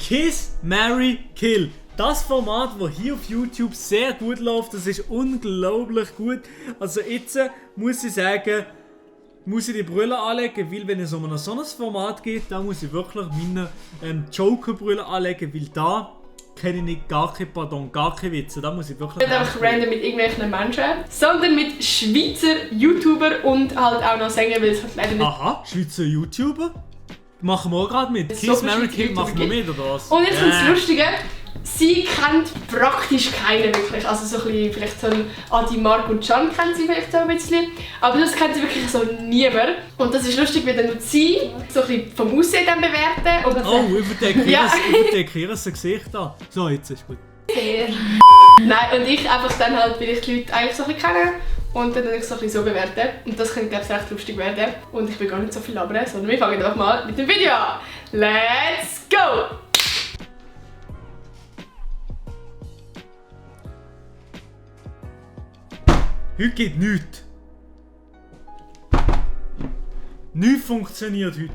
Kiss, Marry, Kill. Das Format, das hier auf YouTube sehr gut läuft, das ist unglaublich gut. Also jetzt muss ich sagen, muss ich die Brille anlegen, weil wenn es um so ein Format geht, dann muss ich wirklich meine Joker-Brille anlegen, weil da kenne ich nicht gar keine Witze. Da muss ich wirklich... Nicht einfach random mit irgendwelchen Menschen, sondern mit Schweizer YouTuber und halt auch noch Sänger, weil es halt leider nicht... Aha, Schweizer YouTuber? Machen wir auch gerade mit. Kiss, Marry, Kill machen wir mit, oder was? Und jetzt kommt das Lustige. Sie kennt praktisch keinen wirklich. Also so ein bisschen, vielleicht so ein Adi, Mark und Can kennen sie vielleicht so ein bisschen. Aber das kennt sie wirklich so niemand. Und das ist lustig, weil dann sie so ein bisschen vom Aussehen dann bewerten. Und oh, überdecken ihr Gesicht da. So, jetzt ist gut. Sehr. Nein, und ich einfach dann halt, weil ich die Leute eigentlich so ein bisschen kenne. Und dann ich so ein bisschen so bewerten. Und das könnte, glaube ich, recht lustig werden. Und ich will gar nicht so viel labern, sondern wir fangen einfach mal mit dem Video an. Let's go! Heute geht nichts. Nichts funktioniert heute.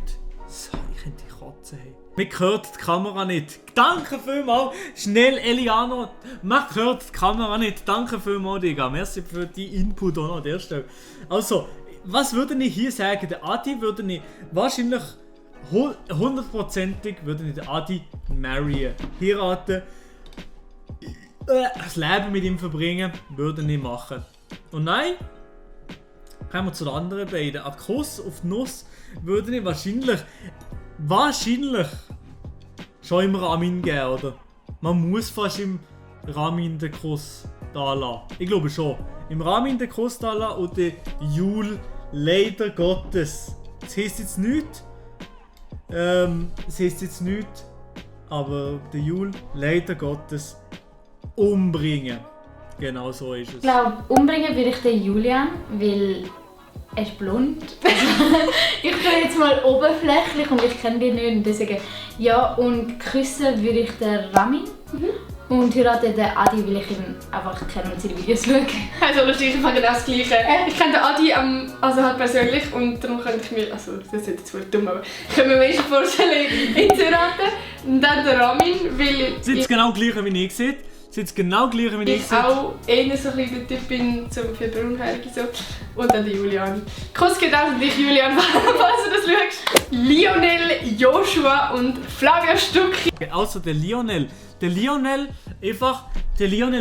So, ich könnte die Katze haben. Man hört die Kamera nicht. Danke vielmals. Schnell, Eliano. Man hört die Kamera nicht. Danke vielmals, Digga. Merci für die Input auch noch an der Stelle. Also, was würde ich hier sagen? Der Adi würde ich wahrscheinlich 100%ig würde ich den Adi marryen. Heiraten. Das Leben mit ihm verbringen, würde ich machen. Und nein, kommen wir zu den anderen beiden. Ein Kuss auf die Nuss würde ich wahrscheinlich schon im Ramin geben, oder? Man muss fast im Ramin den Kuss da lassen. Ich glaube schon. Im Ramin den Kuss da lassen und den Jul leider Gottes. Das heisst jetzt nichts. Aber den Jul leider Gottes umbringen. Genau so ist es. Ich glaube, umbringen würde ich den Julian, weil er ist blond. Ich bin jetzt mal oberflächlich und ich kenne ihn nicht. Und deswegen, ja, und küssen würde ich den Ramin. Und heiraten den Adi, weil ich ihn einfach kenne und seine Videos schaue. Also lustig, ich mache genau das Gleiche. Ich kenne den Adi also halt persönlich und darum könnte ich mir, also das ist jetzt voll dumm, aber ich kann mir meistens vorstellen, ihn zu heiraten. Und dann den Ramin, weil... Sind es genau gleich wie ich sehe? Sind genau gleich wie ich sehe? auch eher so ein bisschen der Typ bin für Braunhaarige so. Und dann der Julian. Kuss geht auch an dich, Julian, falls du das schaust. Lionel, Joshua und Flavia Stucki. Also der Lionel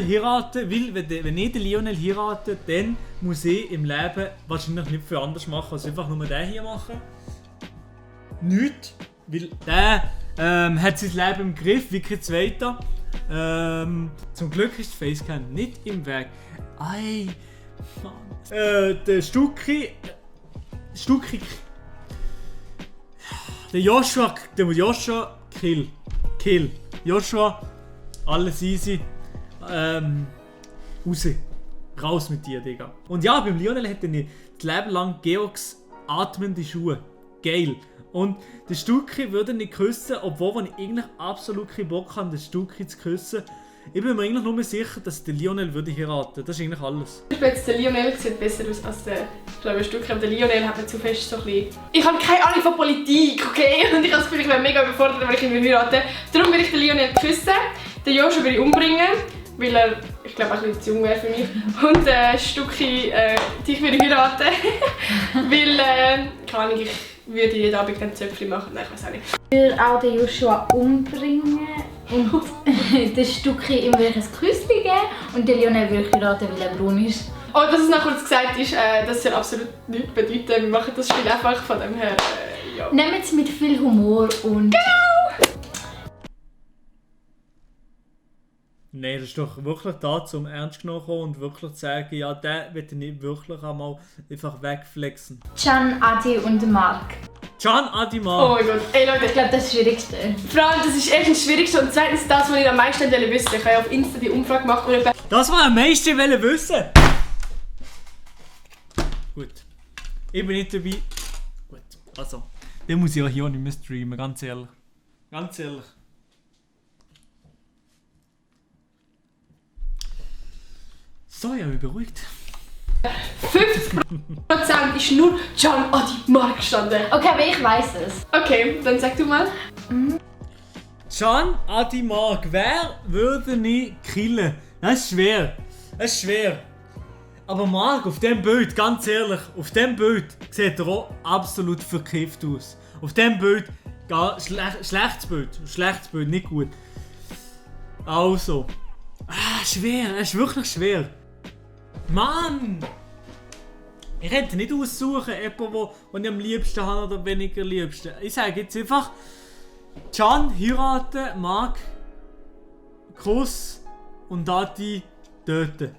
heiraten, weil wenn ich den Lionel heirate, dann muss ich im Leben wahrscheinlich nicht viel anders machen, als einfach nur den hier machen. Nichts, weil der hat sein Leben im Griff, wie kein zweiter. Zum Glück ist die Facecam nicht im Weg. Ei, Mann. Der Stucki. Der Joshua Kill. Joshua, alles easy. Raus mit dir, Digga. Und ja, beim Lionel hätte ich das Leben lang Georgs atmende Schuhe. Geil. Und den Stucki würde ich küssen, obwohl ich eigentlich absolut keinen Bock habe, den Stucki zu küssen. Ich bin mir eigentlich nur sicher, dass der Lionel würde heiraten. Das ist eigentlich alles. Der Lionel sieht besser aus als der Stucki. Aber der Lionel hat mir zu fest so ein bisschen... Ich habe keine Ahnung von Politik, okay? Und ich habe das Gefühl, ich wäre mega überfordert, wenn ich ihn heirate. Darum würde ich den Lionel küssen. Den Joshua würde ich umbringen, weil er, ich glaube, ein bisschen zu jung wäre für mich. Und Stucki, dich würde ich heiraten. Weil, keine Ahnung, ich würde jeden Abend ein Zöpfchen machen. Nein, ich weiß auch nicht. Ich würde auch den Joshua umbringen und den Stucki ihm würde ich ein Küsschen geben und den Lionel würde ich heiraten, weil er braun ist. Oh, dass es noch kurz gesagt ist, das soll absolut nichts bedeuten. Wir machen das Spiel einfach von dem her, ja. Nehmt es mit viel Humor und... Genau! Nein, das ist doch wirklich da, um ernst genommen zu kommen und wirklich zu sagen, ja, den will ich nicht wirklich einmal einfach wegflexen. Can, Adi und Mark. Can, Adi, Oh Mark. mein Gott, ey Leute. Ich glaube, das ist das Schwierigste. Vor allem, das ist erstens das Schwierigste und zweitens das, was ich am meisten wissen wollte. Ich habe auf Insta die Umfrage gemacht und etwa... Das, was am meisten wissen. Gut. Ich bin nicht dabei. Gut, also. Den muss ich auch hier nicht mehr streamen, ganz ehrlich. Ganz ehrlich. So, ich habe mich beruhigt. 50% ist nur Can, Adi, Mark gestanden. Okay, aber ich weiß es. Okay, dann sag du mal. Can, Adi, Marc, wer würde ich killen? Das ist schwer. Das ist schwer. Aber Marc, auf dem Bild, ganz ehrlich, auf dem Bild sieht er auch absolut verkifft aus. Auf dem Bild, schlechtes Bild, nicht gut. Also. Schwer, es ist wirklich schwer. Mann! Ich hätte nicht aussuchen, jemanden, den ich am liebsten habe oder weniger liebsten. Ich sage jetzt einfach, Can heiraten, Marc, Kuss und Adi töten.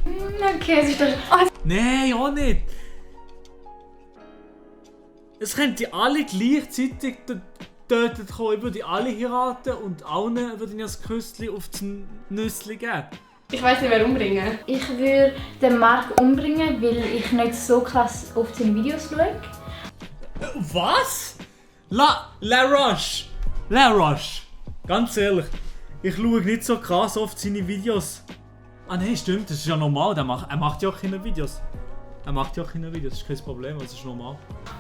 Okay, es ist doch... Oh, Nein, auch nicht. Es könnten alle gleichzeitig tötet kommen. Ich würde alle heiraten und allen würde ich ein Küsschen auf das Nüssli geben. ich weiss nicht, wer umbringen. Ich würde den Marc umbringen, weil ich nicht so krass oft seine Videos schaue. Was? La Roche. Ganz ehrlich, ich schaue nicht so krass oft seine Videos. Ah nein, stimmt, das ist ja normal. Er macht ja auch keine Videos. Das ist kein Problem, das ist normal.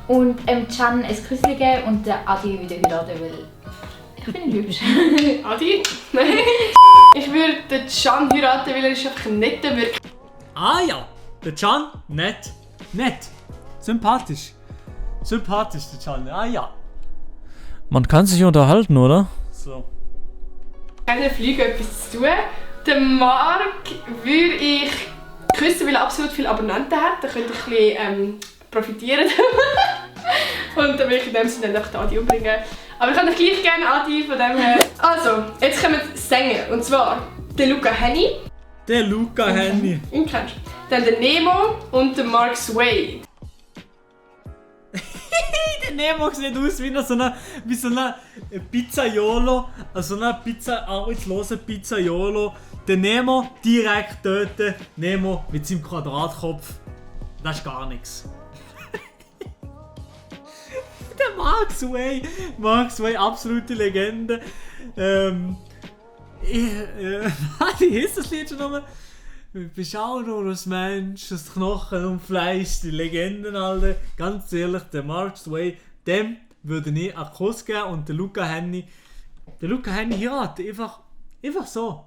Und Can ein Küsschen geben und der Adi wieder heiraten, weil ich bin hübsch. Adi? Nein. Ich würde den Can heiraten, weil er ist einfach ein netter Wirk. Ah ja, der Can, nett. Sympathisch, der Can, ah ja. Man kann sich unterhalten, oder? So. Keine Flüge etwas zu tun. Den Marc würde ich küssen, weil er absolut viele Abonnenten hat. Da könnte ich ein bisschen profitieren. Und dann würde ich in dem Sinne einfach Adi umbringen. Aber ich kann doch gleich gerne Adi von dem her. Also, jetzt kommen die Sänger. Und zwar der Luca Henny. Der Luca Henny. Ihn kennst du. Dann der Nemo und der Mark Sway. Der Nemo sieht aus wie so eine Pizzaiolo. Also eine arbeitslose Pizzaiolo. Der Nemo direkt töten. Nemo mit seinem Quadratkopf. Das ist gar nichts. Der Mark Sway, absolute Legende. Wie hieß das Lied schon nochmal? Beschau nur das Mensch, das Knochen und Fleisch, die Legenden, Alter. Ganz ehrlich, der Mark Sway, dem würde ich einen Kuss geben und der Luca Henny heiraten. Einfach so.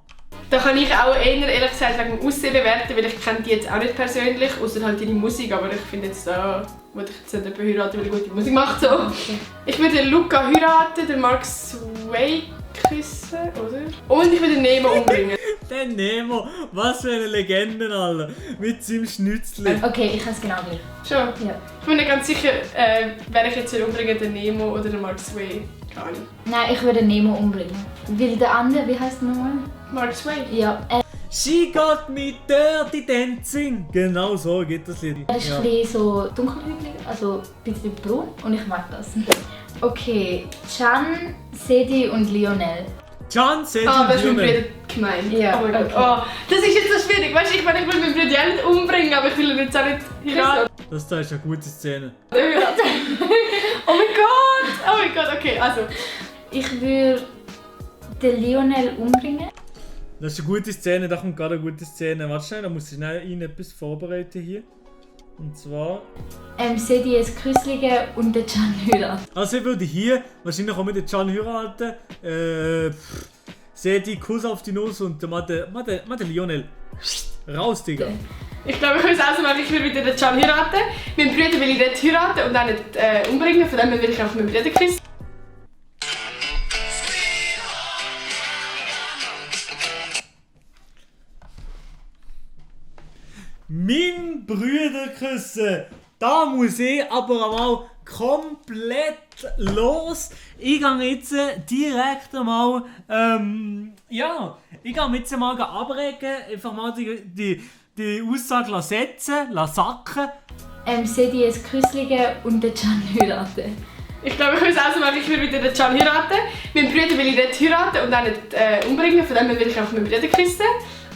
Da kann ich auch eher, ehrlich gesagt, wegen dem Aussehen bewerten, weil ich kenne die jetzt auch nicht persönlich, außer halt ihre Musik, aber ich finde jetzt da, würde ich jetzt nicht jemanden heiraten, weil er gute Musik macht, so. Okay. Ich würde den Luca heiraten, den Mark Sway küssen, oder? Und ich würde den Nemo umbringen. Der Nemo, was für eine Legende, Alter. Mit seinem Schnitzli. Okay, ich kann es genau gleich. Schon? Ja. Ich bin nicht ganz sicher, wer ich jetzt umbringen, den Nemo oder den Mark Sway. Keine Ahnung. Nein, ich würde Nemo umbringen. Weil der andere, wie heißt der nochmal? Mark Sway? Ja, She got me dirty dancing. Genau so geht das Lied. er ist ein bisschen so dunkelhäutig, also ein bisschen braun und ich mag das. Okay, Can, Sedi und Lionel. Can, Sedi Ah, das ist und mein Lionel. Bruder gemeint. Ja, Oh mein Gott. okay. Oh, das ist jetzt so schwierig. Weißt du, ich meine, ich will meinen Bruder ja nicht umbringen, aber ich will ihn jetzt auch nicht heiraten. Das da ist eine gute Szene. Oh mein Gott, okay, also. Ich würde den Lionel umbringen. Das ist eine gute Szene, da kommt gerade eine gute Szene. Warte schnell, da muss ich schnell Ihnen etwas vorbereiten hier. Und zwar... Sedi ein Küsschen geben und den Can heiraten. Also ich würde hier wahrscheinlich auch mit der Can heiraten. Sedi Kuss auf die Nuss und der Lionel. Raus, Digga. Ich glaube, ich kann es ausmachen, ich will wieder den Can heiraten. Mein Bruder will ich nicht heiraten und auch nicht umbringen, von dem her will ich auch meinen Bruder küssen. Mein Brüder küssen. Da muss ich aber einmal komplett los. Ich gehe jetzt direkt einmal, ich gehe jetzt mal abregen, einfach mal die Aussage setzen, sacken. Sedi ein Küsschen geben und den Can heiraten. Ich glaube, ich kann es ausmachen, ich will wieder den Can heiraten. Meinen Bruder will ich nicht heiraten und auch nicht umbringen, von dem her will ich auch meinen Bruder küssen.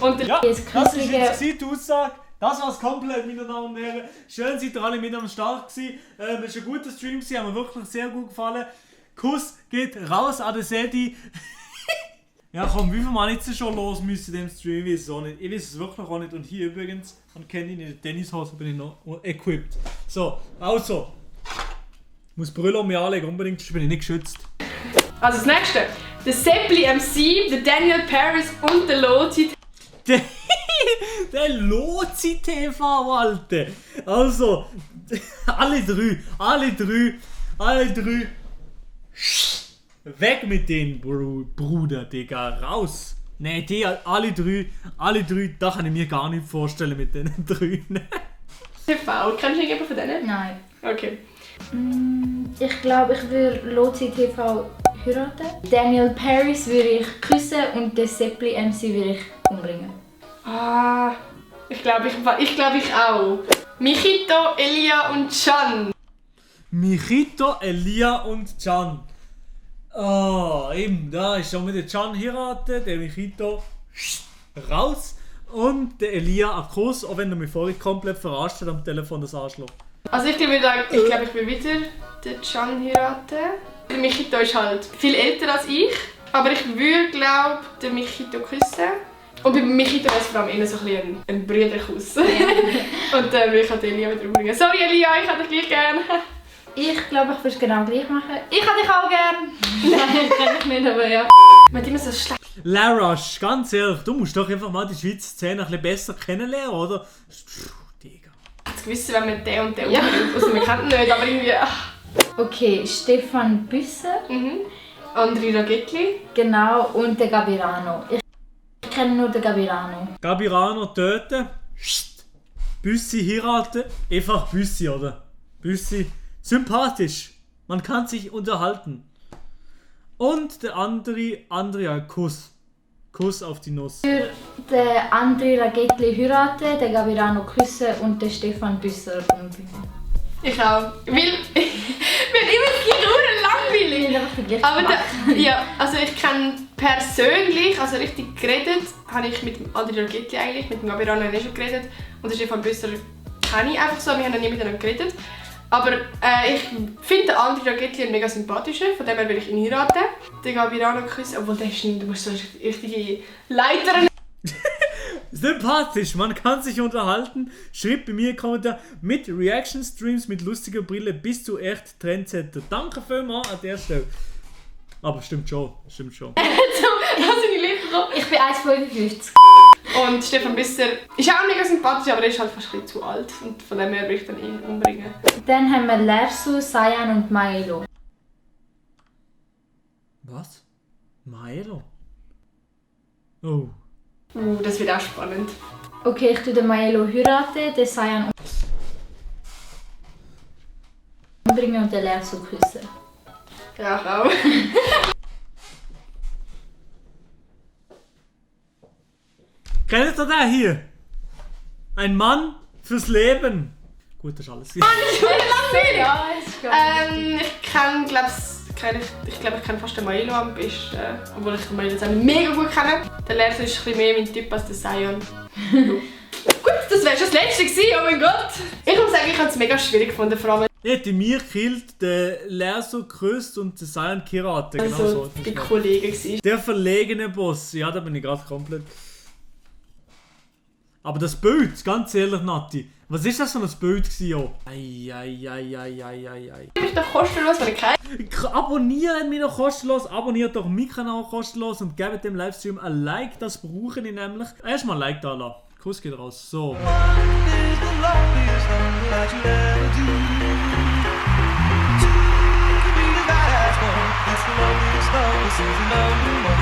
Und der Ja, das ist jetzt die Aussage. Das war's komplett, meine Damen und Herren. Schön, seid ihr alle mit am Start gewesen. Es war ein guter Stream, hat mir wirklich sehr gut gefallen. Kuss geht raus an den Sedi. Ja komm, wie viel Mal jetzt schon los müssen in dem Stream? Ich weiß es auch nicht. Ich weiß es wirklich auch nicht. Und hier übrigens, man kennt ihn in der Tennishose, bin ich noch equipped. So, also. Muss Brille um mich anlegen, unbedingt, sonst bin ich nicht geschützt. Also das nächste. Der Seppli MC, der Daniel Paris und der Lozi. Der Lozi TV, Alter. Also, alle drei. Weg mit den Bruder, Digga, raus. Nee, die, alle drei, da kann ich mir gar nicht vorstellen mit den drei. TV, kennst du jemanden von denen? Nein. Okay. Ich glaube, ich würde Lozi TV heiraten. Daniel Paris würde ich küssen und den Seppli MC würde ich umbringen. Ah, ich glaube ich auch. Michito, Elia und Can. Michito, Elia und Can. Oh, eben, da ist schon mit der Can heiraten, der Michito raus und der Elia ein Kuss, auch wenn er mich vorhin komplett verarscht hat am Telefon, das Arschloch. Also ich glaube, ich will wieder den Can heiraten. Der Michito ist halt viel älter als ich, aber ich würde, glaube ich, den Michito küssen. Und bei Michito wäre es vor allem eher so ein Brüderkuss. Und dann will ich halt Elia wieder umbringen. Sorry Elia, ich hätte dich gleich gerne. Ich glaube, ich würde es genau gleich machen. Ich hätte dich auch gerne. Nein, kann ich nicht, aber ja. Man hat immer so schlecht. Larash, ganz ehrlich, du musst doch einfach mal die Schweizer Szene ein bisschen besser kennenlernen, oder? Digga. Ich hätte gewusst, wenn man den und den umbringt. Also man kennt ihn nicht, aber irgendwie... Okay, Stefan Büsser. Andri Ragetli. Genau, und der Gabirano. Ich kenne nur den Gabirano. Gabirano töten, Büssi heiraten, einfach Büssi, oder? Büssi, sympathisch, man kann sich unterhalten. Und der Andrea, Kuss. Kuss auf die Nuss. Ich würde den Andri Ragetli heiraten, den Gabirano küssen und den Stefan Büsser umbringen. Ich auch. Weil wir immer langweilig. Aber also ich kenne persönlich, also richtig geredet, habe ich mit dem Andri Ragetli eigentlich, mit dem Gabirano nicht schon geredet. Und den Stefan Büsser kenne ich einfach so, wir haben noch nie miteinander geredet. Aber ich finde den Andri Ragetli einen mega sympathischen, von dem her will ich ihn heiraten. Den Gabirano küssen, obwohl der ist nicht, du musst so richtige Leiterin. Sympathisch, man kann sich unterhalten. Schreibt bei mir in Kommentar mit Reaction-Streams mit lustiger Brille bis zu echt Trendsetter. Danke vielmals an der Stelle. Aber stimmt schon. Also, seine Lippen kommen. Ich bin 1,55. Und Stefan Büsser ist auch mega sympathisch, aber er ist halt fast ein bisschen zu alt. Und von dem her will ich dann ihn umbringen. Dann haben wir Lersu, Sayan und Maelo. Was? Maelo? Oh. Das wird auch spannend. Okay, ich tue den Maelo heiraten, den Sayan umbringen und den Lersu küssen. Ja, ich auch. Kennt ihr den hier? Ein Mann fürs Leben. Gut, das ist alles. Ja, ist gut. Ich kenne, ich kenne fast den Maelo am besten. Obwohl ich den Maelo jetzt auch nicht mega gut kenne. Der Lersu ist ein bisschen mehr mein Typ als der Sayan. Gut, das wäre schon das Letzte gewesen, oh mein Gott. Ich muss sagen, ich habe es mega schwierig gefunden, vor allem. Ich hätte mir gekillt, den Lerso geküsst und den Sayan Kirate. Genau Also, so. die Kollegen waren. Der verlegene Boss. Ja, da bin ich gerade komplett. Aber das Bild, ganz ehrlich, Nati. Was ist das für ein Bild gewesen? Ei. Ich bin doch kostenlos, wenn ich keine. Abonniert mich noch kostenlos, abonniert doch meinen Kanal kostenlos und gebt dem Livestream ein Like, das brauche ich nämlich. Erstmal ein Like da lassen. Kuss geht raus. So. It's the loneliest love, this is the number one.